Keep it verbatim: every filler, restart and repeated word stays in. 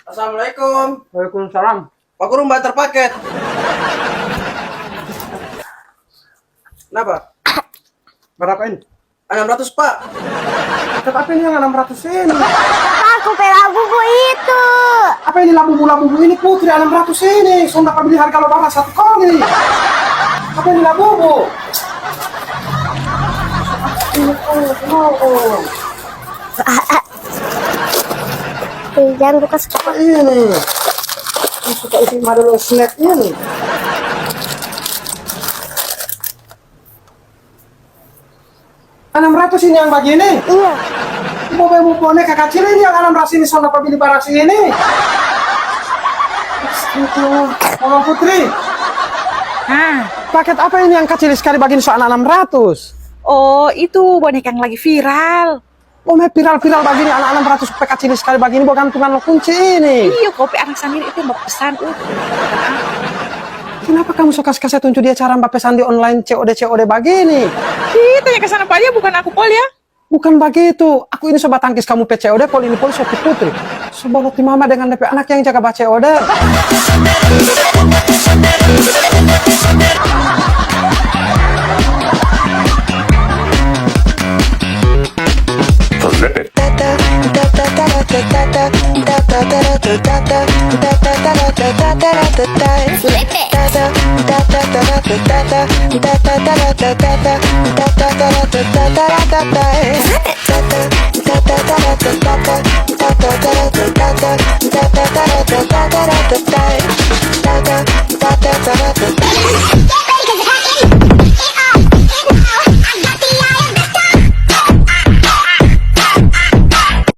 Assalamualaikum. Waalaikumsalam. Pak Guru, mau antar paket. Kenapa? Berapa ini? Enam ratus, Pak. Paket apa ini yang enam ratus ini? Apa aku pe labubu itu? Apa ini labubu-labubu ini, Putri, enam ratus ini? Sonda pa bili harga lo bara satu kali. Apa ini labubu? Ini, oh, oh, oh. Eh, jangan buka sekolah. Apa ini? Ini suka isi madolo snack ini. Enam ratus ini yang bagini? Iya. Mau bemo boneka kacil ini yang enam ratus ini sonda pa bili barasi ini. Astagfirullah. Mama Putri. Ah. Paket apa ini yang kacil sekali bagini so anak enam ratus? Oh, itu boneka yang lagi viral. Oh, me viral-viral bagini, anak enam ratus pe kacili skali bagini, bagantungan lo kunci ini. Iyo, kopi anak sandiri itu yang bapesan, uh. Kenapa kamu so kas-, kase tunju dia cara bapesan di online C O D, C O D bagini? Ih, tanya ke sana pa dia, bukan aku, Pol, ya. Bukan bagitu. Aku ini so batangkis kamu pe C O D, Pol, ini Pol so pi Putri. So boloti mama dengan depe anak yang jaga ba C O D.